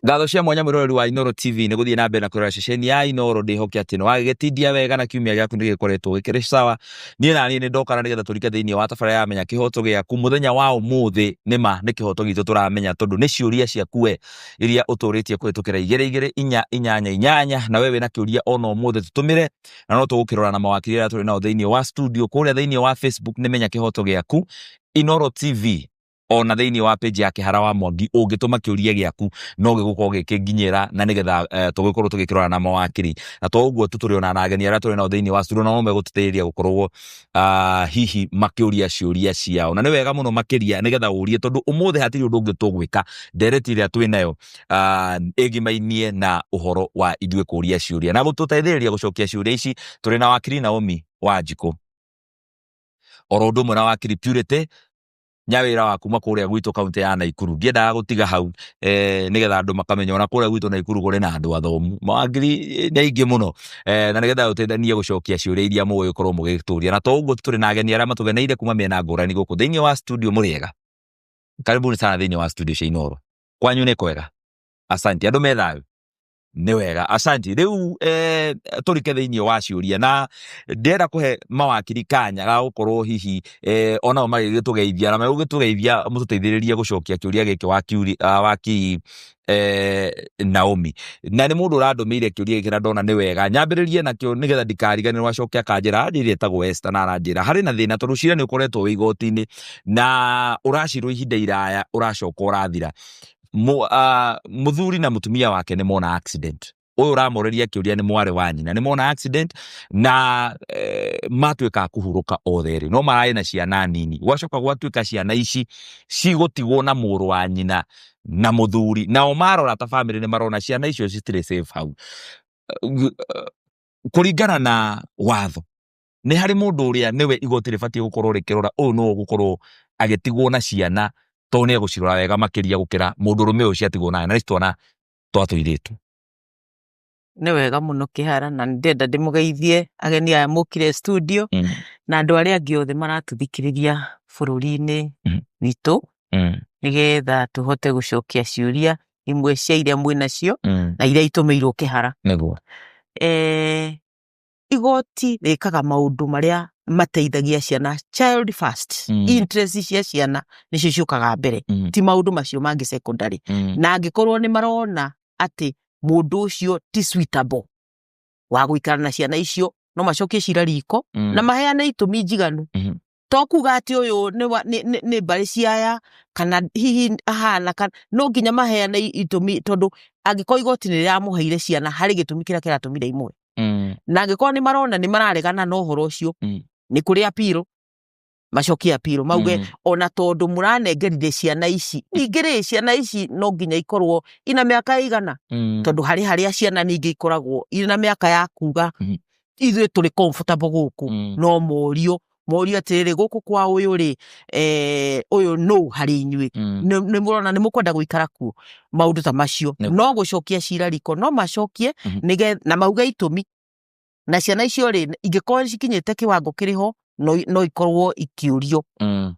Ngatho cia mwanya mwĩroreri wa Inooro TV nĩ gũthiĩ na mbere na kũrora ceceni ya Inooro. Ndĩhoke atĩ nĩ wagĩgĩtindia wega na kiumia gĩaku nĩ gĩkoretwo gĩkĩrĩ sawa. Niĩ na niĩ nĩ ndokana nĩgetha tũrike thĩinĩ wa tabarĩra ya Menya Kĩhoto Gĩaku. Mũthenya wa ũmũthĩ nĩ ma nĩ kĩhoto gitũ tũramenya, tondũ nĩ ciũria ciaku we iria ũtũrĩtie kũhĩtũkĩra 22488, na we wĩna kĩũria ona ũmũthĩ tũtũmĩre na no tũgũkĩrora na mawakiri arĩa tũrĩ nao thĩinĩ wa studio kũrĩa thĩinĩ wa Facebook nĩ Menya Kĩhoto Gĩaku Inooro TV, ona thĩinĩ wa page ya Kĩhara wa Mwangi. Ũngĩtũma kĩũria gĩaku no gĩgũkorwo gĩkĩnginyĩra na nĩgetha tũgĩkorwo tũgĩkĩrora na mawakiri. Na to ũguo tu, tũrĩ ona na ageni arĩa tũrĩ nao thĩinĩ wa studio, na no megũtũteithĩrĩria gũkorwo hihi makĩũria ciũria ciao, na nĩ wega mũno makĩria nĩgetha ũrie, tondũ ũmũthĩ hatirĩ ũndũ ũngĩ tũgwĩka. Ndereti ĩrĩa twĩ nayo ĩgimainie na ũhoro wa ithuĩ kũria ciũria na gũtũteithĩrĩria gũcokia ciũria ici, tũrĩ na wakiri Naomi Wanjikũ, oro ũndũ ũmwe na wakiri Purity Nyawĩra wa kuma kũrĩa gwitũ kaunti ya Naikuru. Ndiendaga gũtiga hau nĩgetha andũ makamenya ona kũrĩa gwitũ Naikuru kũrĩ na andũ athomu, mawakiri nĩ aingĩ mũno, na nĩgetha ũteithanie gũcokia ciũria iria mũgũgĩkorwo mũgĩtũria. Na to ũguo, tũrĩ na ageni arĩa matũgeneire kuma mĩena ngũrani gũkũ thĩinĩ wa studio. Mũrĩega, karibuni sana thĩinĩ wa studio cia Inooro. Kwanyu nĩ kwega? Asante. Andũ me thayũ? Nĩ wega, asanti. Rĩu tũrike thĩinĩ wa ciũria, na ndĩrenda kũhe mawakiri kanya ga gũkorwo hihi onao magĩgĩtũgeithia, na megũgĩtũgeithia mũtũteithĩrĩrie gũcokia kĩũria gĩkĩ wakiri Naomi. Na nĩ mũndũ ũrandũmĩire kĩũria gĩkĩ na ndona nĩ wega nyambĩrĩrie nakĩo nĩgetha ndikariganĩrwo, acoke akanjĩra. Anjĩrire etagwo Esther, na aranjĩra harĩ na thĩna tondũ cira nĩ ũkoretwo wĩ igoti-inĩ na ũracirwo ihinda iraya, ũracoka ũrathira. Mũthuri na mũtumia wake nĩ mona accident. Ũyũ ũramũrĩria kĩũria nĩ mwarĩ wa nyina. Nĩ mona accident na matuĩka a kũhurũka othe erĩ, no mararĩ na ciana nini. Gwacoka gwatuĩka ciana ici cigũtigwo na mũrũ wa nyina na mũthuri. Nao marora ta bamĩrĩ nĩ marona ciana icio citirĩ safe hau. Kũringana na watho, nĩ harĩ mũndũ ũrĩa nĩwe igoti rĩbatiĩ gũkorwo rĩkĩrora, ũyũ nĩwe ũgũkorwo agĩtigwo na ciana tondũ nĩ egũcirora wega makĩria gũkĩra mũndũ ũrũme ũyũ ciatigwo naye, na nĩ twana twa tũirĩtu? Nĩ wega mũno Kĩhara, na nĩ ndĩrenda ndĩmũgeithie ageni aya mũkire studio na andũ arĩa angĩ othe maratũthikĩrĩria bũrũri-inĩ witũ, nĩgetha tũhote gũcokia ciũria imwe cia iria mwĩ nacio na iria itũmĩirwo Kĩhara. Igoti rĩkaga maũndũ marĩa mateithagia ciana, child first. Interest cia ciana nĩcio ciũkaga mbere, ti maũndũ macio mangĩ secondary. Na angĩkorwo nĩ marona atĩ mũndũ ũcio ti suitable wa gũikara na ciana icio, no macokie cira riko na maheane itũmi njiganu. To kuga atĩ ũyũ nĩ mbarĩ ciaya kana hihi ahana kana no nginya maheane itũmi, tondũ angĩkorwo igoti nĩ rĩramũheire ciana, harĩ gĩtũmi kĩrĩa kĩratũmire imwe. Na angĩkorwo nĩ marona nĩ mararegana na ũhoro ũcio, nĩ kũrĩ appeal, macokie appeal mauge ona tondũ mũranengerire ciana ici. Ningĩ rĩ, ciana ici no nginya ikorwo ina mĩaka ĩigana? Tondũ harĩ harĩa ciana ningĩ ikoragwo irĩ na mĩaka ya kuga ithuĩ tũrĩ comfortable gũkũ. No morio atĩrĩrĩ, gũkũ kwa ũyũ rĩ, ũyũ nũ harĩ inyuĩ? Nĩ mũrona nĩ mũkwenda gũikara kuo? Maũndũ ta macio. No gũcokia cira riko no macokie na mauge itũmi. Na ciana icio rĩ, ingĩkorwo cikinyĩte kĩwango kĩrĩ ho, no ikorwo ikĩũrio.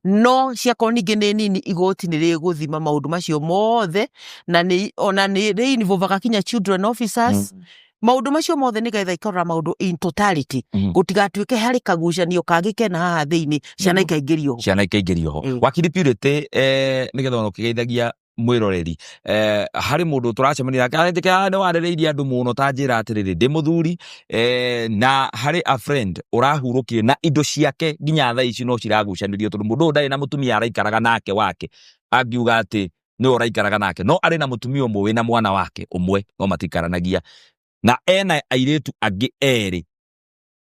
No ciakorwo ningĩ nĩ nini, igoti nĩ rĩgũthima maũndũ macio mothe, na nĩ ona nĩ rĩ involvaga kinya children officers, maũndũ macio mothe, nĩgetha ikarora maũndũ in totality, gũtigatuĩke harĩ kagucanio kangĩ kena haha thĩinĩ, ciana ikaingĩrio ho. Ciana ikaingĩrio ho. Wakiri Purity, nĩgetha ona ũkĩgeithagia mwĩroreri, harĩ mũndũ tũracemania nake aranjĩkĩra nĩ warĩrĩirie andũ mũno. Ta njĩra atĩrĩrĩ, ndĩ mũthuri, na harĩ a friend ũrahurũkire na indo ciake nginya thaa ici no ciragucanĩrio, tondũ mũndũ ũyũ ndarĩ na mũtumia araikaraga nake wake, angiuga atĩ nĩwe ũraikaraga nake, no arĩ na mũtumia ũmwe wĩna mwana wake ũmwe, no matikaranagia, na ena airĩtu angĩ erĩ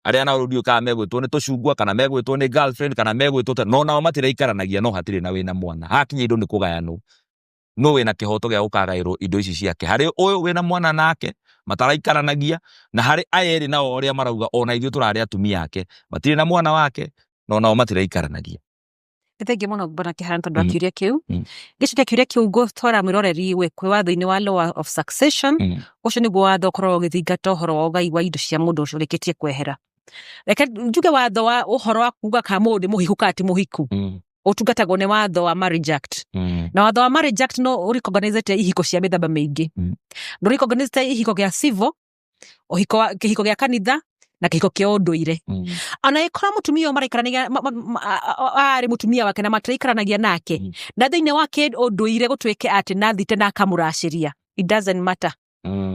arĩa nao rĩu ndiũĩ kana megwĩtwo nĩ tũcungwa kana megwĩtwo nĩ girlfriend kana megwĩtwo no nao matiraikaranagia, no hatirĩ na wĩna mwana. Hakinya indo nĩ kũgayanwo, nũ wĩna kĩhoto gĩa gũkagaĩrwo indo ici ciake, harĩ ũyũ wĩna mwana nake mataraikaranagia, na harĩ aya erĩ nao arĩa marauga ona ithuĩ tũrarĩ atumia ake, matirĩ na mwana wake, no nao matiraikaranagia? Nĩ thengiũ mũno bwana Kĩhara tondũ wa kĩũria kĩu. Ngĩcokia kĩũria kĩu, ngũtwara mwĩroreri kwĩ watho-inĩ wa law of succession. Ũcio nĩguo watho ũkoragwo ũgĩthingata ũhoro wa ũgai wa indo cia mũndũ ũcio ũrĩkĩtie kwehera. Reke njuge watho wa ũhoro wa kuga kana mũndũ nĩ mũhiku kana ti mũhiku. Ũtungatagwo nĩ watho wa Marriage Act. Na watho wa Marriage Act no ũrecognizete ihiko cia mĩthemba mĩingĩ. Ndũ recognizete ihiko gĩa civil, ũhiko wa kĩhiko gĩa kanitha na kĩhiko kĩa ũndũire. Ona ĩkorwo mũtumia ũyũ maraikaranagia arĩ mũtumia wake na matiraikaranagia nake, na thĩinĩ wa ũndũire gũtuĩke atĩ nathite na akamũracĩria, it doesn't matter,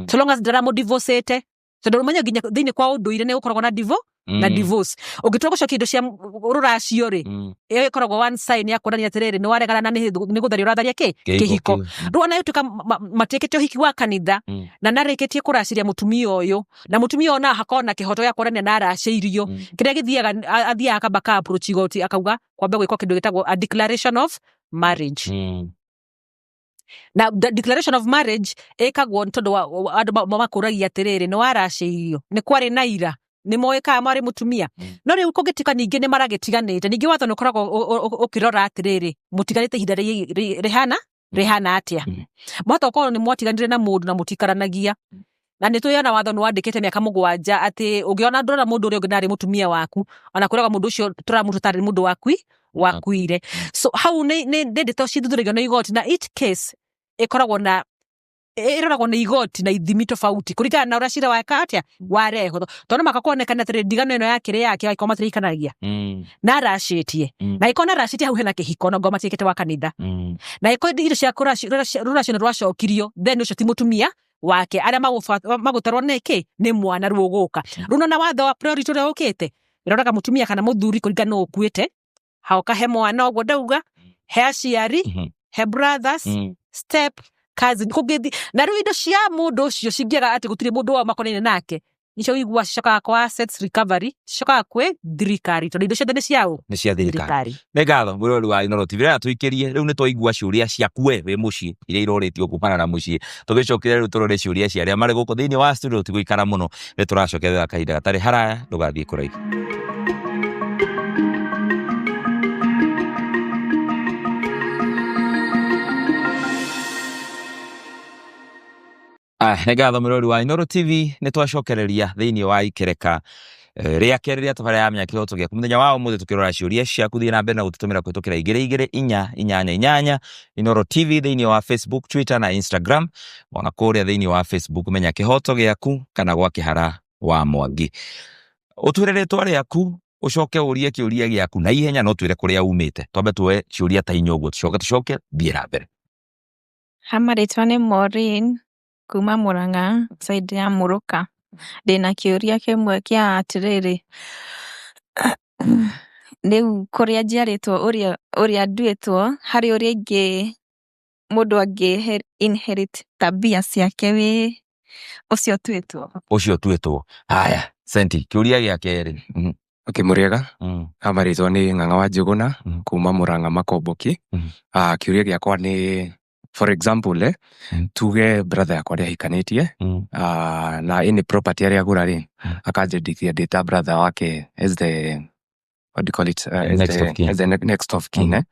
so long as ndaramũdivorcete, tondũ ũmenye nginya thĩinĩ kwa ũndũire nĩ gũkoragwo na divo na divorce. Ũngĩtua gũcokia indo cia rũracio rĩ, ĩyo ĩkoragwo one sign ya kuonania atĩrĩrĩ, nĩ waregana na nĩ gũtharia ũratharia kĩ kĩhiko. Kĩu. Rĩu ona ĩtuĩka matiĩkĩte ũhiki wa kanitha, na narĩkĩtie kũracĩria mũtumia ũyũ, na mũtumia ũyũ na hakorwo na kĩhoto gĩa kuonania na aracĩirio, kĩrĩa gĩthiaga athiaga akamba ka approach igoti, akauga kwamba gwĩkwo kĩndũ gĩtagwo a declaration of marriage. Na declaration of marriage ĩkagwo nĩ tondũ andũ makũragia atĩrĩrĩ, nĩ waracĩirio, nĩ kwarĩ na ira, nĩ moĩ kana marĩ mũtumia. No rĩu kũngĩtuĩka ningĩ nĩ maragĩtiganĩte, ningĩ watho nĩ ũkoragwo ũkĩrora atĩrĩrĩ, mũtiganĩte ihinda rĩhana atĩa. Mwahota gũkorwo nĩ mwatiganire na mũndũ na mũtikaranagia, na nĩ tũĩ ona watho nĩ wandĩkĩte mĩaka 7 atĩ ũngĩona ndũrona mũndũ ũrĩa ũngĩ narĩ mũtumia waku, ona kwĩraga mũndũ ũcio tũramũtua tarĩ mũndũ wakuire. So hau nĩ ndeto cithuthuragio nĩ igoti, na each case ĩkoragwo na ĩroragwo nĩ igoti na ithimi tofauti kũringana na ũrĩa cira weka atĩa warehwo, tondũ maka kuonekana atĩrĩ, ndigano ĩno yakĩrĩ yake angĩkorwo matiraikaranagia, na aracĩtie, na angĩkorwo na aracĩtie hau hena kĩhiko, na ngorwo matiĩkĩte wa kanitha, na angĩkorwo indo cia rũracio nĩ rwacokirio, then ũcio ti mũtumia wake, arĩa magũtarwo nĩ kĩ nĩ mwana rĩu ũgũka. Rĩu na watho wa priority ũrĩa ũkĩte ĩroraga mũtumia kana mũthuri kũringana nũ ũkuĩte, haoka he mwana ũguo ndauga, he aciari, he brothers, step cousin kũngĩthi. Na rĩu indo cia mũndũ ũcio cingĩaga atĩ gũtirĩ mũndũ wao makonaine nake, nicio igua cicokaga kwa assets recovery, cicokaga kwĩ thirikari, tondũ indo ciothe nĩ ciao. Nĩ cia thirikari. Thirikari. Nĩ ngatho mwĩrori wa Inooro TV rĩrĩa tũikĩrie. Rĩu nĩ twaigua ciũria ciaku we wĩ mũciĩ iria irorĩtio kumana na mũciĩ. Tũgĩcokere rĩu tũrore ciũria cia arĩa marĩ gũkũ thĩinĩ wa studio. Tũtigũikara mũno, nĩ tũracokerera kahinda gatarĩ haraya, ndũgathiĩ kũraihu. Nĩ ngatho mwĩrori wa Inooro TV, nĩ twacokereria thĩinĩ wa ikereka rĩa kerĩ rĩa tabarĩra ya Menya Kĩhoto Gĩaku mũthenya wa ũmũthĩ, tũkĩrora ciũria ciaku. Thiĩ na mbere na gũtũtũmĩra kũhĩtũkĩra 22488 Inooro TV thĩinĩ wa Facebook, Twitter na Instagram, ona kũrĩa thĩinĩ wa Facebook Menya Kĩhoto Gĩaku kana gwa Kĩhara wa Mwangi. Ũtwĩre rĩtwa rĩaku, ũcoke ũrie kĩũria gĩaku na ihenya, no twĩre kũrĩa umĩte. Twambe tuoe ciũria ta inya ũguo, tũcoke thiĩ na mbere. Ha marĩtwa nĩ Maureen kuma Murang'a, side ya Mũrũka. Ndĩna kĩũria kĩmwe kĩa atĩrĩrĩ, rĩu kũrĩa njiarĩtwo, ũrĩa nduĩtwo, harĩ ũrĩa ingĩ mũndũ angĩ inherit tabia ciake wĩ ũcio ũtuĩtwo? Ũcio ũtuĩtwo. Haya, senti kĩũria gĩa kerĩ. Okay, mũrĩega. Ha marĩtwa nĩ Ng'ang'a wa Njũgũna kuma Murang'a Makomboki. Kĩũria gĩakwa nĩ, for example, tuge brother yakwa nĩahikanĩtie, na any property arĩa agũra rĩ, akanjandĩkithia ndĩ ta brother wake as the, what do you call it, as Next the, of kin. As the next of kin.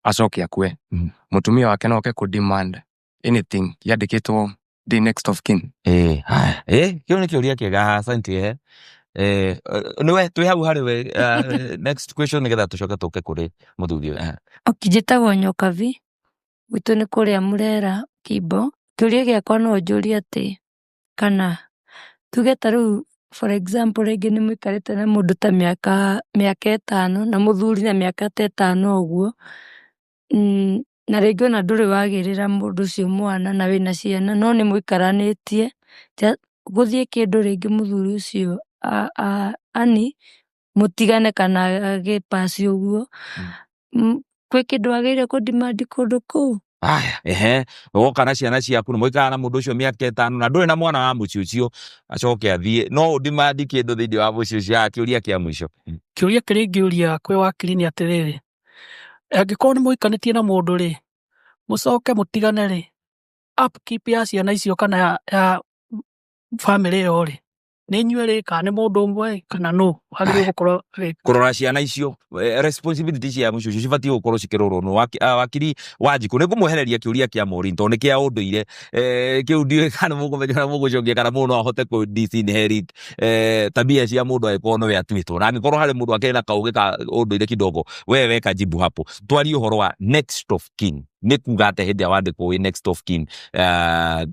Acoke akue, mũtumia wake no oke kũ demand anything yandĩkĩtwo ndĩ next of kin? Haya, kĩu nĩ kĩũria kĩega, asante. Nĩwe twĩ hau harĩ we, next question, nĩgetha tũcoke tũke kũrĩ mũthuri ũyũ. Okay, njĩtagwo Nyokabi, gwitũ nĩ kũrĩa Mũrera Kimbo. Kĩũria gĩakwa no njũrie atĩ kana tuge ta rĩu, for example, rĩngĩ nĩ mũikarĩte na mũndũ ta mĩaka 5 na mũthuri na mĩaka ta 5 ũguo, na rĩngĩ ona ndũrĩ wagĩrĩra mũndũ ũcio mwana na wĩna ciana, no nĩ mũikaranĩtie, gũthiĩ kĩndũ rĩngĩ mũthuri ũcio ani mũtigane kana agĩpass ũguo, kwĩ kĩndũ wagĩrĩire kũ demand kũndũ kũu? Aya, ehe, woka na ciana ciaku, nĩ mũikara na mũndũ ũcio mĩaka 5 na ndũrĩ na mwana wa mũciĩ ũcio, acoke athiĩ, no ũ demand kĩndũ thĩinĩ wa mũciĩ ũcio? Aya, kĩũria kĩa mũico. Kĩũria kĩrĩa ingĩũria kwĩ wakiri nĩ atĩrĩrĩ, angĩkorwo nĩ mũhikanĩtie na mũndũ rĩ, mũcoke mũtigane rĩ, upkeep ya ciana icio kana ya family ĩyo rĩ, Nĩ inyuerĩ kana nĩ mũndũ ũmwe kana nũ wagĩrĩirwo gũkorwo agĩka? Kũrora ciana icio, responsibility cia mũciĩ ũcio cibatiĩ gũkorwo cikĩrorwo nũ? Wakiri Wanjikũ, nĩ ngũmwehereria kĩũria kĩa Maureen tondũ nĩ kĩa ũndũire. Kĩu ndiũĩ kana mũkũmenya ũrĩa mũgũcokia kana mũndũ no ahote kũ disinherit tabia cia mũndũ angĩkorwo nĩwe atuĩtwo, na angĩkorwo harĩ mũndũ akĩrĩ na kaũgĩ ka ũndũire kidogo, we weka jibu hapo. Twarie ũhoro wa next of kin. Nĩ kuga atĩa hĩndĩ ĩrĩa wandĩkwo wĩ next of kin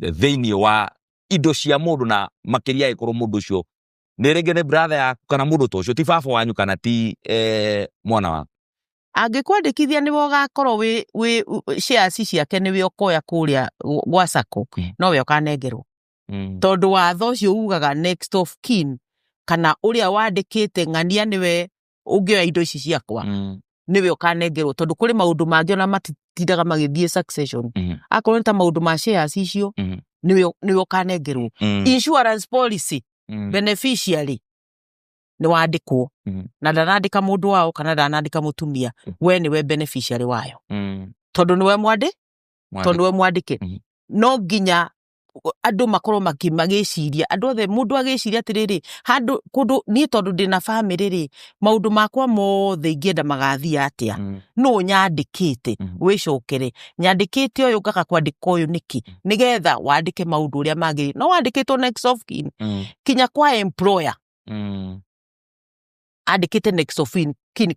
thĩinĩ wa indo cia mũndũ, na makĩria angĩkorwo mũndũ ũcio nĩ rĩngĩ nĩ brother yaku kana mũndũ ta ũcio ti baba wanyu kana ti mwana waku? Angĩkwandĩkithia nĩwe ũgakorwo wĩ shares ciake, nĩwe ũkoya kũrĩa gwa sacco, nowe ũkanengerwo, tondũ watho ũcio ugaga next of kin kana ũrĩa wandĩkĩte ng'ania nĩwe ũngĩoya indo ici ciakwa, nĩwe ũkanengerwo, tondũ kũrĩ maũndũ mangĩ ona matitindaga magĩthiĩ succession. Akorwo nĩ ta maũndũ ma shares icio, nĩwe ũkanengerwo. Insurance policy, beneficiary nĩ wandĩkwo, na ndanandĩka mũndũ wao kana ndanandĩka mũtumia, we nĩwe beneficiary wayo, tondũ nĩwe mwandĩ tondũ nĩwe mwandĩke. No nginya andũ makorwo magĩciria, andũ othe, mũndũ agĩciria atĩrĩrĩ, handũ kũndũ niĩ tondũ ndĩna bamĩrĩ rĩ, maũndũ makwa mothe ingĩenda magathiĩ atĩa? Nũ nyandĩkĩte? Wĩcokere, nyandĩkĩte ũyũ, ngaga kwandĩka ũyũ nĩkĩ? Nĩgetha wandĩke maũndũ ũrĩa magĩrĩire. No wandĩkĩtwo next of kin kinya kwa employer, andĩkĩte next of kin,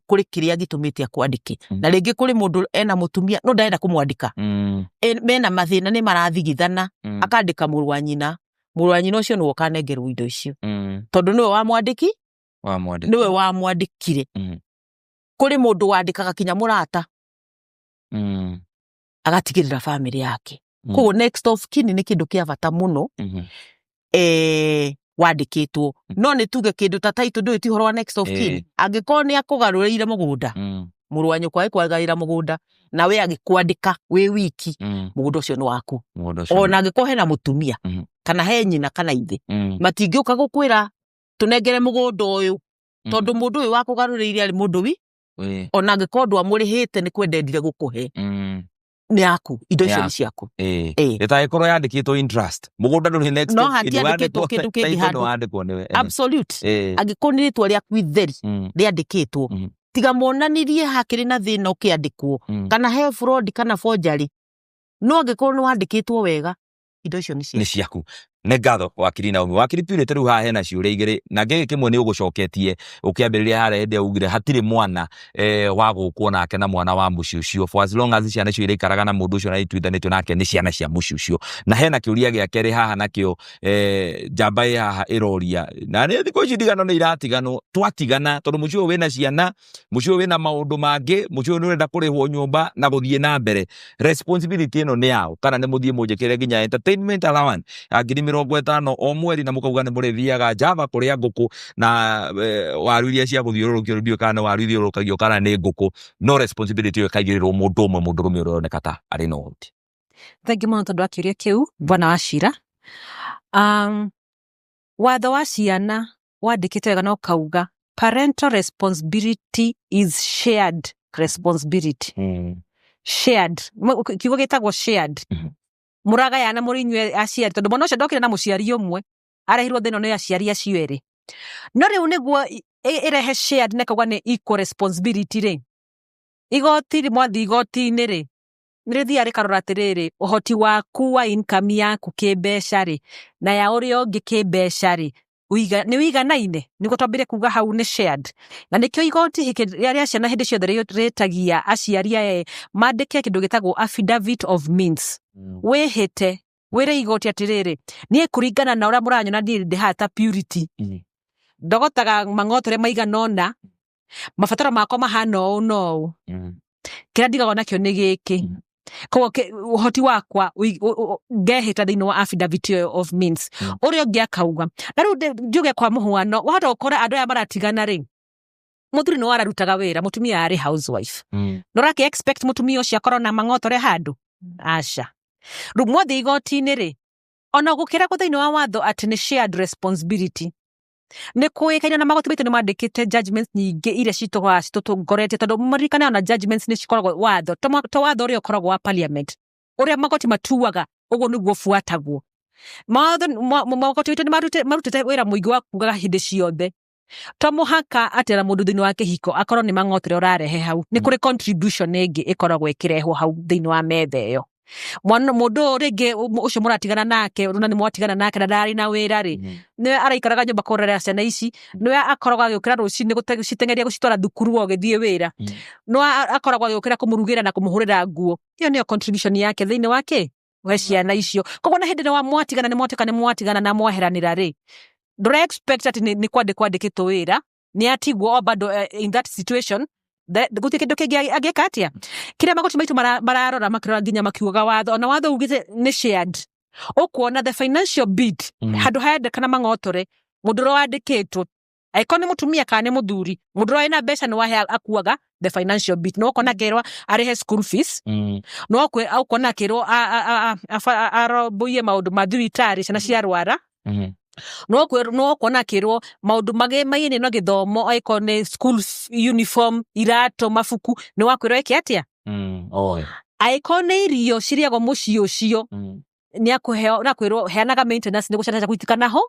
kũrĩ kĩrĩa gĩtũmĩte akwandĩke. Na rĩngĩ kũrĩ mũndũ ena mũtumia no ndarenda kũmwandĩka. Mena mathĩna, nĩ marathigithana, akandĩka mũrũ wa nyina. Mũrũ wa nyina ũcio nĩwe ũkanengerwo indo icio, tondũ nĩwe wamwandĩki. Wamwandĩki. Nĩwe wamwandĩkire. Kũrĩ mũndũ wandĩkaga kinya mũrata, agatigĩrĩra bamĩrĩ yake. Koguo next of kin nĩ kĩndũ kĩa bata mũno. Wandĩkĩtwo, no nĩ tuge kĩndũ ta title ndũĩ ti ũhoro wa next of kin. Angĩkorwo nĩ akũgarũrĩire mũgũnda, mũrũ wa nyũkwa agĩkũgarĩra mũgũnda na we agĩkwandĩka wĩ wiki, mũgũnda ũcio nĩ waku. Mũgũnda ũcio. Ona angĩkorwo hena mũtumia kana he nyina kana ithe, matingĩũka gũkwĩra tũnengere mũgũnda ũyũ, tondũ mũndũ ũyũ wakũgarũrĩire arĩ mũndũ wi ona angĩkorwo ndwamũrĩhĩte, nĩ kwenda endire gũkũhe, nĩ yaku, indo icio nĩ Yaku. ciaku. Ĩĩ. Ĩtangĩkorwo yandĩkĩtwo in trust, mũgũnda ndũrĩ next No of kin, hatiandĩkĩtwo wandĩkwo- kĩndũ kĩngĩ title handũ. nĩwandĩkwo nĩwe. Absolute. Angĩkorwo nĩ rĩtwa rĩaku itheri rĩandĩkĩtwo, tiga monanirie hakĩrĩ na thĩna ũkĩandĩkwo, kana he fraud kana forgery, no angĩkorwo nĩ wandĩkĩtwo wega, indo icio nĩ nĩ ciaku. Ciaku. Nĩ ngatho, wakiri Naomi. Wakiri Purity, rĩu haha hena ciũria igĩrĩ, na gĩkĩ kĩmwe nĩ ũgũcoketie ũkĩambĩrĩria harĩa hĩndĩ ĩyo ugire hatirĩ mwana wa gũkwo nake na mwana wa mũciĩ ũcio, for as long as ciana icio iraikaraga na mũndũ ũcio na ituithanĩtio nake nĩ ciana cia mũciĩ ũcio. Na hena kĩũria gĩa kerĩ haha nakĩo, njamba ĩ haha ĩroria, na nĩ thikũ ici ndigano nĩ iratiganwo, twatigana tondũ mũciĩ ũyũ wĩna ciana, mũciĩ ũyũ wĩna maũndũ mangĩ, mũciĩ ũyũ nĩ ũrenda kũrĩhwo nyũmba na gũthiĩ na mbere, responsibility ĩno nĩ yao kana nĩ mũthiĩ mũnjĩkĩre nginya entertainment allowance ya 50,000 o mweri, na mũkauga nĩ mũrĩthiaga Java kũrĩa ngũkũ na waru iria cia gũthiũrũrũkio, ndiũĩ kana nĩ waru ithiũrũrũkagio kana nĩ ngũkũ, no responsibility ĩyo ĩkaigĩrĩrwo mũndũ ũmwe, mũndũrũme ũrĩa ũroneka ta arĩ na ũhoti? Thengiũ mũno tondũ wa kĩũria kĩu, bwana wa cira. Watho wa ciana wandĩkĩte wega na ũkauga parental responsibility is shared responsibility. Shared. Kiugo gĩtagwo shared. Mũragayana mũrĩ inyuĩ aciari, tondũ mwana ũcio ndokire na mũciari ũmwe, arehirwo thĩ ĩno nĩ aciari acio erĩ. No rĩu nĩguo ĩrehe shared na ĩkauga nĩ equal responsibility rĩ, igoti mwathiĩ igoti-inĩ rĩ, nĩ rĩthiaga rĩkarora atĩrĩrĩ, ũhoti waku wa income yaku kĩmbeca rĩ, na ya ũrĩa ũngĩ kĩmbeca rĩ, nĩ ũiganaine, nĩguo twambire kuga hau nĩ shared. Na nĩkĩo igoti rĩa ciana hĩndĩ ciothe rĩtagia aciari aya mandĩke kĩndũ gĩtagwo affidavit of means. Wĩhĩte wĩre igoti atĩrĩrĩ, niĩ kũringana na ũrĩa mũranyona niĩ ndĩ haha ta Purity, ndogotaga mang'otore maigana ũna, mabataro makwa mahana ũũ na ũũ, kĩrĩa ndigagwo nakĩo nĩ gĩkĩ, koguo ũhoti wakwa ngehĩta thĩinĩ wa affidavit ĩyo of means. Ũrĩa ũngĩ akauga na rĩu njuge kwa mũhuano, wahota gũkora andũ aya maratigana rĩ, mũthuri nĩ wararutaga wĩra, mũtumia arĩ housewife. No ũrakĩ expect mũtumia ũcio akorwo na mang'otore handũ? Aca. Rĩu mwathiĩ igoti-inĩ rĩ, ona gũkĩragwo thĩinĩ wa watho atĩ nĩ shared responsibility, nĩ kũĩkaine na magoti maitũ nĩ mandĩkĩte judgments nyingĩ iria citũgaga citũtongoretie, tondũ maririkane ona judgments nĩ cikoragwo watho, to watho ũrĩa ũkoragwo wa parliament, ũrĩa magoti matuaga ũguo nĩguo ũbuatagwo. Mawatho magoti maitũ nĩ marutĩte wĩra mũingĩ wa kugaga hĩndĩ ciothe to mũhaka atĩ ona mũndũ thĩinĩ wa kĩhiko akorwo nĩ mang'oto ũrĩa ũrarehe hau nĩ kũrĩ contribution ĩngĩ ĩkoragwo ĩkĩrehwo hau thĩinĩ wa metha ĩyo mwana mũndũ ũyũ rĩngĩ ũcio mũratigana nake na nĩ mwatigana nake na ndararĩ na wĩra rĩ nĩwe araikaraga nyũmba kũrera ciana ici nĩwe akoragwo agĩũkĩra rũcinĩ gũciteng'eria gũcitwara thukuru we ũgĩthiĩ wĩra nĩwe akoragwo agĩũkĩra kũmũrugĩra na kũmũhũrĩra nguo ĩyo nĩyo contribution yake thĩinĩ wa kĩ we ciana icio koguo na hĩndĩ ĩrĩa mwatigana nĩ mwatuĩka nĩ mwatigana na mweheranĩra rĩ ndũra expect atĩ nĩ kwandĩkwo andĩkĩtwo wĩra nĩ atigwo o bado in that situation gũtirĩ kĩndũ kĩngĩ angĩka atĩa kĩrĩa magoti maitũ mararora makĩrora nginya makiugaga watho ona watho ugĩte nĩ shared ũkuona the financial bit handũ haendekana mang'otore mũndũ ũrĩa wandĩkĩtwo angĩkorwo nĩ mũtumia kana nĩ mũthuri mũndũ ũrĩa wĩna mbeca nĩ wahe akuaga the financial bit no ũkona akĩrwo arĩhe school fees no ũkona akĩrwo arũmbũiye maũndũ ma thibitarĩ ciana ciarwara no ũkona akĩrwo maũndũ magĩmaine na gĩthomo angĩkorwo nĩ school uniform iratũ mabuku nĩ wakwĩrwo eke atĩa angĩkorwo nĩ irio cirĩagwo mũciĩ ũcio nĩ akũheo na kwĩrwo heanaga maintenance nĩguo ciana ciaku itikanaho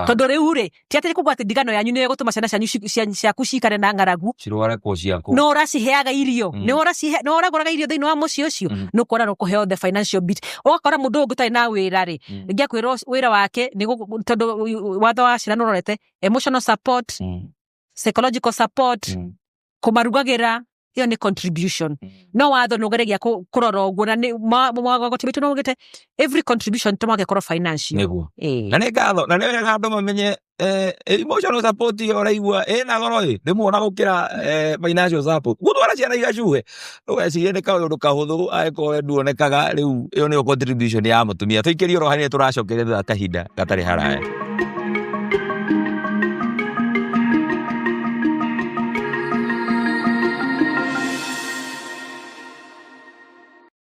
tondũ rĩu rĩ ti atĩ kuga atĩ ndigano yanyu nĩyo ĩgũtũma ciana cianyu ciaku cikare na ng'aragu cirware kwo ciaku no ũraciheaga irio nĩ ũracihe nĩ ũragũraga irio thĩinĩ wa mũciĩ ũcio nĩ ũkuona nĩ ũkũheo the financial bit ũgakora mũndũ ũyũ ũngĩ ũtarĩ na wĩra rĩ rĩngĩ akwĩrwo wĩra wake nĩ tondũ watho wa ciana nĩ ũrorete emotional support psychological support kũmarugagĩra ĩyo nĩ contribution no watho nĩ ũgeragia kũrora ũguo na nĩ magoti maitũ nĩ maugĩte every contribution to mũhaka ĩkorwo financial nĩguo Ĩĩ. Na nĩ ngatho na nĩ wega andũ mamenye emotional support ĩyo ũraigua ĩna goro ĩ rĩmwe ona gũkĩra financial support gũtwara ciana igacuhe ũgeciria nĩ kaũndũ kahũthũ angĩkorwo we nduonekaga rĩu ĩyo nĩyo contribution ya mũtumia tũikĩrie oro hanini tũracokeria thutha wa kahinda gatarĩ haraya.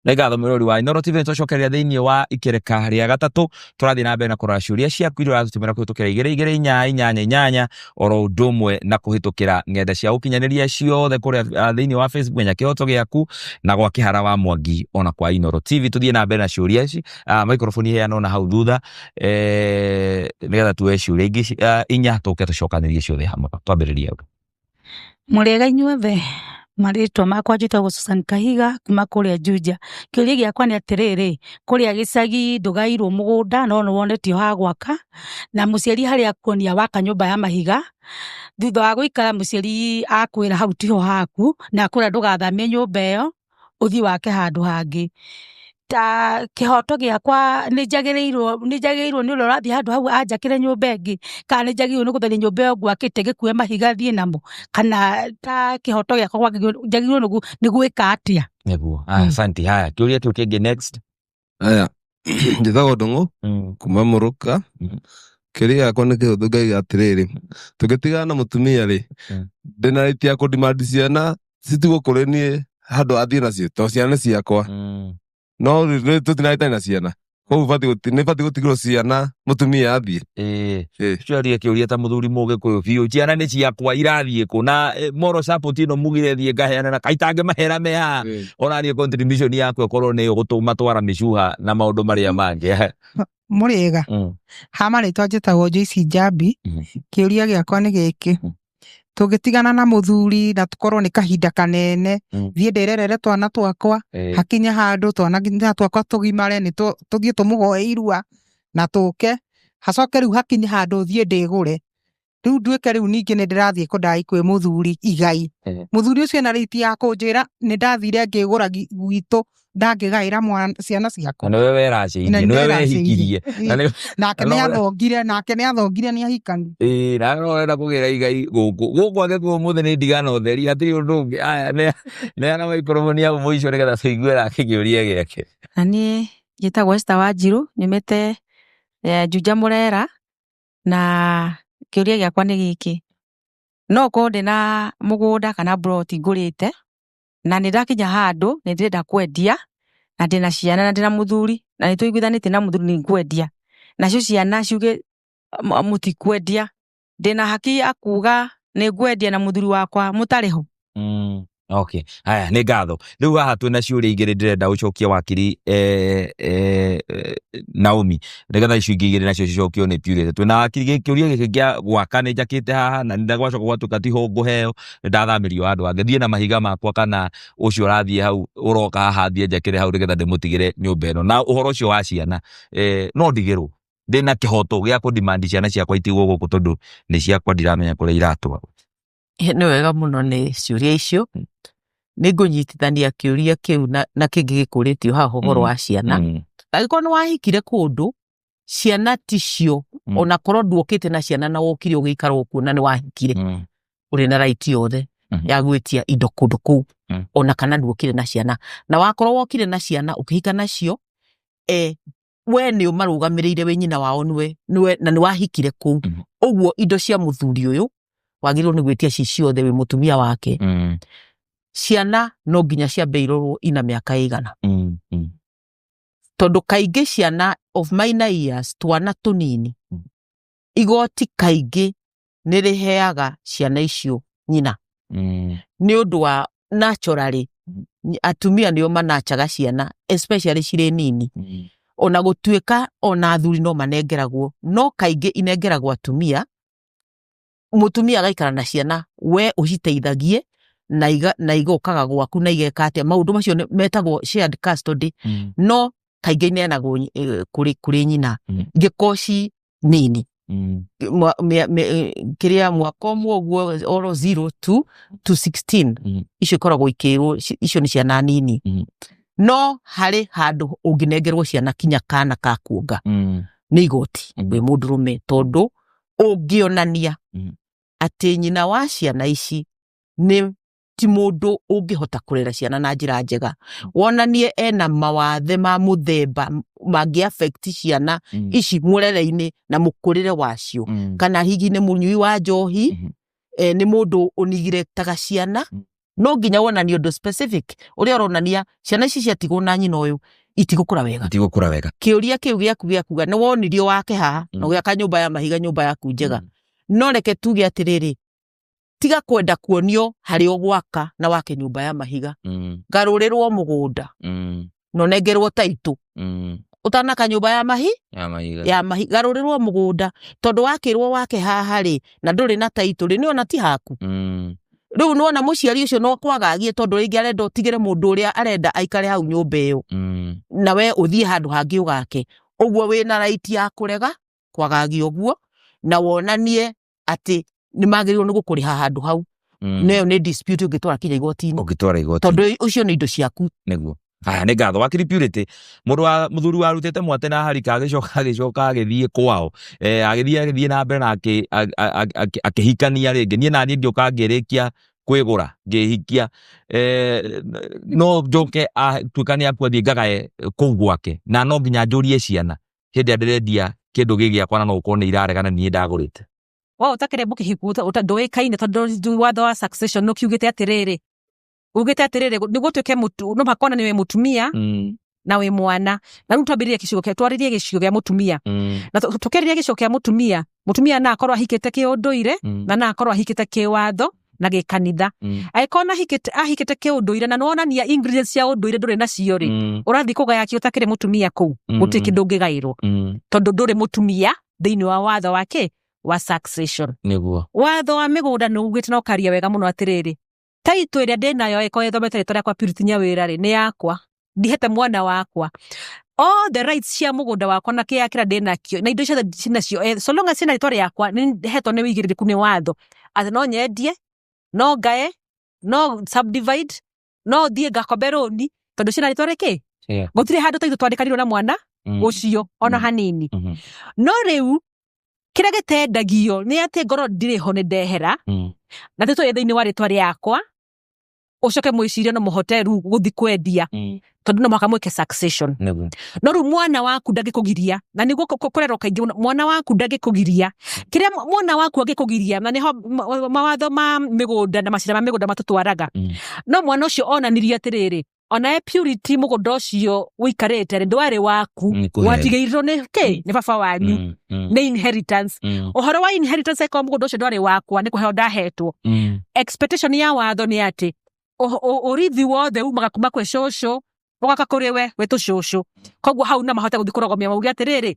Nĩ ngatho mwĩrori wa Inooro TV tũcokereria thĩinĩ wa ikereka rĩa gatatũ tũrathiĩ na mbere na kũrora ciũria ciaku iria ũratũtũmĩra kũhĩtũkĩra igĩrĩ igĩrĩ inya inyanya inyanya oro ũndũ ũmwe na kũhĩtũkĩra ng'enda cia ũkinyanĩria ciothe kũrĩa thĩinĩ wa Facebook menya kĩhoto gĩaku na gwa Kĩhara wa Mwangi ona kwa Inooro TV tũthiĩ na mbere na ciũria ici microphone iheanwo na hau thutha nĩgetha tuoe ciũria ingĩ inya tũke tũcokanĩrie ciothe hamwe twambĩrĩrie hau. Mũrĩega inyuothe marĩtwa makwa njĩtagwo Susan Kahiga kuma kũrĩa Juja. Kĩũria gĩakwa nĩ atĩrĩrĩ, kũrĩa gĩcagi ndũgairwo mũgũnda no nĩ wonetio ha gwaka na mũciari harĩa akuonia waka nyũmba ya mahiga thutha wa gũikara mũciari akwĩra hau tiho haku na akwĩra ndũgathamie nyũmba ĩyo ũthiĩ wake handũ hangĩ. Ta kĩhoto gĩakwa nĩ njagĩrĩirwo nĩ ũrĩa ũrathiĩ handũ hau anjakĩre nyũmba ĩngĩ kana nĩ njagĩrĩirwo nĩ gũtharia nyũmba ĩyo ngwakĩte ngĩkue mahiga thiĩ namo kana ta kĩhoto gĩakwa njagĩrĩirwo nĩ gwĩka atĩa? Nĩguo. Asante. Haya, kĩũria kĩu kĩngĩ next. Aya, njĩtagwo Ndũng'ũ kuma Mũrũka. Kĩũria gĩakwa nĩ kĩhũthũ ngaiga atĩrĩrĩ, tũngĩtigana na mũtumia rĩ, ndĩna right ya kũ demand ciana citigwo kũrĩ niĩ handũ athiĩ nacio tondũ ciana nĩ ciakwa. No rĩu tũtinahĩtania na ciana koguo nĩ batiĩ gũtigĩrwo ciana mũtumia athiĩ. Ĩĩ ũcio kĩũria ta mũthuri mũgĩkũyũ biũ ciana nĩ ciakwa irathiĩ kũ na moral support ĩno mugire thiĩ ngaheana na kaitangĩmahera me haha ona niĩ contribution yakwa ĩkorwo nĩ gũtũmatwara mĩcuha na maũndũ marĩa mangĩ. Mũrĩega ha marĩtwa njĩtagwo Joyce Njambi. Kĩũria gĩakwa nĩ gĩkĩ, tũngĩtigana na mũthuri na tũkorwo nĩ kahinda kanene thiĩ ndĩrerere twana twakwa hakinye handũ twana nginya twakwa tũgimare nĩ tũthiĩ tũmũhoe irua na tũke hacoke rĩu hakinye handũ thiĩ ndĩgũre rĩu nduĩke rĩu ningĩ nĩ ndĩrathiĩ kũndai kwĩ mũthuri igai mũthuri ũcio ena right ya kũnjĩra nĩ ndathire ngĩgũra gwitũ ndangĩgaĩra ciana ciakwa. Na nĩwe weracĩirie Na nĩwe nĩwe wehikirie na nake na nĩ athongire nake nĩ athongire nĩ ahikani. Ĩĩ na no ũrenda kũgĩra igai gũkũ gũkũ angĩkorwo ũmũthĩ nĩ ndigano theri hatirĩ ũndũ ũngĩ. Aya neana microphone hau mũico nĩgetha tũigue nake kĩũria gĩake. Na niĩ njĩtagwo Esther Wanjiru nyumĩte Juja Mũrera na kĩũria gĩakwa nĩ gĩkĩ, no ngorwo ndĩna mũgũnda kana mburoti ngũrĩte na nĩ ndakinya handũ nĩ ndĩrenda kwendia na ndĩna ciana na ndĩna mũthuri na nĩ tũiguithanĩtie na mũthuri nĩ ngwendia nacio ciana ciuge mũtikwendia ndĩna haki ya kuga nĩ ngwendia na mũthuri wakwa mũtarĩ ho? Okay, haya nĩ ngatho. Rĩu haha twĩna ciũria igĩrĩ ndĩrenda ũcokie wakiri Naomi, nĩgetha icio ingĩ igĩrĩ nacio cicokio nĩ Purity. Twĩna wakiri kĩũria gĩkĩ kĩa gwaka nĩ njakĩte haha na nĩ gwacoka gwatuĩka tiho ngũheo, nĩ ndathamĩrio handũ hangĩ. Thiĩ na mahiga makwa kana ũcio ũrathiĩ hau ũroka haha thiĩ njakĩre hau nĩgetha ndĩmũtigĩre nyũmba ĩno. Na ũhoro ũcio wa ciana, no ndigĩrwo ndĩna kĩhoto gĩa kũ demand ciana ciakwa itigwo gũkũ tondũ nĩ ciakwa ndiramenya kũrĩa iratwarwo. Nĩ wega mũno nĩ ciũria icio. Nĩ ngũnyitithania kĩũria kĩu na kĩngĩ gĩkũrĩtio haha ũhoro wa ciana. Angĩkorwo nĩ wahikire kũndũ, ciana ticio, ona korwo nduokĩte na ciana na wokire ũgĩikara o kuo na nĩ wahikire, ũrĩ na right yothe ya gwĩtia indo kũndũ kũu, ona kana nduokire na ciana. Na wakorwo wokire na ciana ũkĩhika nacio, we nĩ ũmarũgamĩrĩire wĩ nyina wao nĩwe, nĩwe, na nĩ wahikire kũu. Ũguo indo cia mũthuri ũyũ wagĩrĩirwo nĩ gwĩtia ci ciothe wĩ mũtumia wake. Ciana no nginya ciambe irorwo ina mĩaka ĩigana. Tondũ kaingĩ ciana of minor years, twana tũnini, igoti kaingĩ nĩ rĩheaga ciana icio nyina. Nĩ ũndũ wa naturally, atumia nĩo manachaga ciana, especially cirĩ nini. Ona gũtuĩka ona athuri no manengeragwo, no kaingĩ inengeragwo atumia. Mũtumia agaikara na ciana, we ũciteithagie na igokaga gwaku na igeka atĩa. Maũndũ macio metagwo shared custody. No kaingĩ ineanagwo kũrĩ nyina. Ingĩkorwo ci nini. Kĩrĩa mwaka ũmwe ũguo oro 0 to 16. Icio ikoragwo ikĩrwo, icio nĩ ciana nini. No harĩ handũ ũngĩnengerwo ciana kinya kana ka kuonga. Nĩ igoti wĩ mũndũrũme, tondũ ũngĩonania atĩ nyina wa ciana ici nĩ ti mũndũ ũngĩhota kũrera ciana na njĩra njega, wonanie ena mawathe ma mũthemba mangĩ affect ciana ici mũrere-inĩ na mũkũrĩre wacio. Kana hihi nĩ mũnyui wa njohi, nĩ mũndũ ũnigiretaga ciana, no nginya wonanie ũndũ specific ũrĩa ũronania ciana ici ciatigwo na nyina ũyũ itigũkũra wega. Itigũkũra wega. Kĩũria kĩu gĩaku gĩa kuga nĩ wonirio wake haha na ũgĩaka nyũmba ya mahiga, nyũmba yaku njega. No reke tuge atĩrĩrĩ, tiga kwenda kuonio harĩa ũgwaka na wake nyũmba ya mahiga. Garũrĩrwo mũgũnda. Na ũnengerwo taitũ. Ũtanaka nyũmba ya mahi? Ya mahiga. Ya mahi-, garũrĩrwo mũgũnda. Tondũ wakĩrwo wake haha rĩ, na ndũrĩ na taitũ rĩ, nĩ ona ti haku. Rĩu nĩwona mũciari ũcio no kwagagie tondũ rĩngĩ arenda ũtigĩre mũndũ ũrĩa arenda aikare hau nyũmba ĩyo. Na we ũthiĩ handũ hangĩ ũgake. Ũguo wĩna right ya kũrega kwagagia ũguo, na wonanie atĩ nĩ magĩrĩirwo nĩ gũkũrĩha handũ hau. Na ĩyo nĩ dispute ũngĩtwara kinya igoti-inĩ. Ũngĩtwara igoti-inĩ. Tondũ ũcio nĩ indo ciaku. Nĩguo. Haya, nĩ ngatho. Wakiri Purity, mũndũ wa mũthuri warutĩte mwate na harika agĩcoka agĩthiĩ kwao. Agĩthiĩ na mbere na akĩhikania rĩngĩ. Niĩ naniĩ ngĩũka ngĩrĩkia kwĩgũra, ngĩhikia. No njoke atuĩka nĩ akua thiĩ ngagae kũu gwake. Na no nginya njũrie ciana hĩndĩ ĩrĩa ndĩrendia kĩndũ gĩ gĩakwa na no gũkorwo nĩ iraregana niĩ ndagũrĩte. Wa ũtakĩrĩ mũkĩhiku, ndũĩkaine tondũ watho wa succession nĩ ũkiugĩte atĩrĩrĩ, ugĩte atĩrĩrĩ, nĩguo ũtuĩke no mũhaka wonanie wĩ mũtumia na wĩ mwana. Na rĩu twambĩrĩrie gĩcigo kĩa, twarĩrie gĩcigo kĩa mũtumia. Na tũkĩarĩria gĩcigo kĩa mũtumia, mũtumia no akorwo ahikĩte kĩũndũire, na no akorwo ahikĩte kĩwatho na gĩkanitha. Angĩkorwo nĩ ahikĩte kĩũndũire na nĩwonania ingredients cia ũndũire ndũrĩ nacio rĩ, ũrathiĩ kũgaya kĩ ũtakĩrĩ mũtumia kũu? Gũtirĩ kĩndũ ũngĩgaĩrwo. Tondũ ndũrĩ mũtumia thĩinĩ wa watho wa kĩ? Wa succession. Nĩguo. Watho wa mĩgũnda nĩ ugĩte na ũkaria wega mũno atĩrĩrĩ, title ĩrĩa ndĩnayo ĩkorwo ĩthomete rĩtwa rĩakwa Purity Nyawĩra rĩ, nĩ yakwa. Ndihete mwana wakwa. All the rights cia mũgũnda wakwa na kĩrĩa kĩrĩa ndĩnakĩo na indo ciothe cinacio, so long as ciĩna rĩtwa rĩakwa, nĩ hetwo nĩ ũigĩrĩrĩku nĩ watho atĩ no nyendie, no ngae, no subdivide, no thiĩ ngakombe rũni tondũ ciĩna rĩtwa rĩkĩ? Gũtirĩ handũ taitũ twandĩkanirwo na mwana ũcio ona hanini. No rĩu kĩrĩa gĩtendagio nĩ atĩ ngorwo ndirĩ ho nĩ ndehera, na tĩtũ ĩ thĩinĩ wa rĩtwa rĩakwa, ũcoke mwĩcirie no mũhote rĩu gũthiĩ kwendia, tondũ no mũhaka mwĩke succession. No rĩu mwana waku ndangĩkũgiria, na nĩguo kũrerwo kaingĩ mũno, mwana waku ndangĩkũgiria. Kĩrĩa mwana waku angĩkũgiria, na nĩho mawatho ma mĩgũnda na macira ma mĩgũnda matũtwaraga. No mwana ũcio onanirie atĩrĩrĩ, onawe Purity mũgũnda ũcio ũikarĩte rĩ, ndwarĩ waku, Nĩ kũheo. watigĩirwo nĩ kĩ? Nĩ baba wanyu. Nĩ inheritance. Ũhoro wa inheritance, angĩkorwo mũgũnda ũcio ndwarĩ wakwa, nĩ kũheo ndahetwo. Expectation ya watho nĩ atĩ Ũrithi wothe umaga kuma kwĩ cũcũ ũgoka kũrĩ we wĩ tũcũcũ. Koguo hau no mahote gũthiĩ kũrogomia mauge atĩrĩrĩ,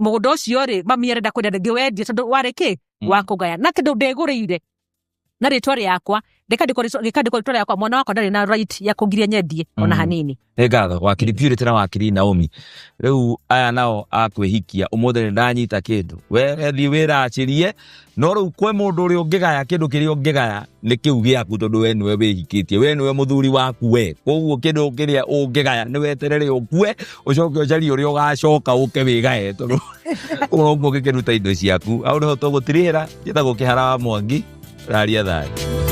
mũgũnda ũcio rĩ, mami arenda kwendia, ndĩngĩwendia tondũ warĩ kĩ wa kũgaya na kĩndũ ndĩgũrĩire na rĩtwa rĩakwa, rĩkandĩkwo rĩtwa rĩakwa, mwana wakwa ndarĩ na right ya kũngiria nyendie ona hanini. Nĩ ngatho, wakiri Purity na wakiri Naomi. Rĩu aya nao a kwĩhikia, ũmũthĩ nĩ ndanyita kĩndũ, we thiĩ wĩracĩrie, no rĩu kwĩ mũndũ ũrĩa ũngĩgaya kĩndũ kĩrĩa ũngĩgaya nĩ kĩu gĩaku, tondũ we nĩwe wĩhikĩtie, we nĩwe mũthuri waku we. Koguo kĩndũ kĩrĩa ũngĩgaya nĩ weterere ũkue, ũcoke ũcarie ũrĩa ũgacoka ũke wĩgaye, tondũ ũrokuo ũgĩkĩruta indo ciaku. Hau nĩho tũgũtirihĩra. Njĩtagwo Kĩhara wa Mwangi, raria thayũ.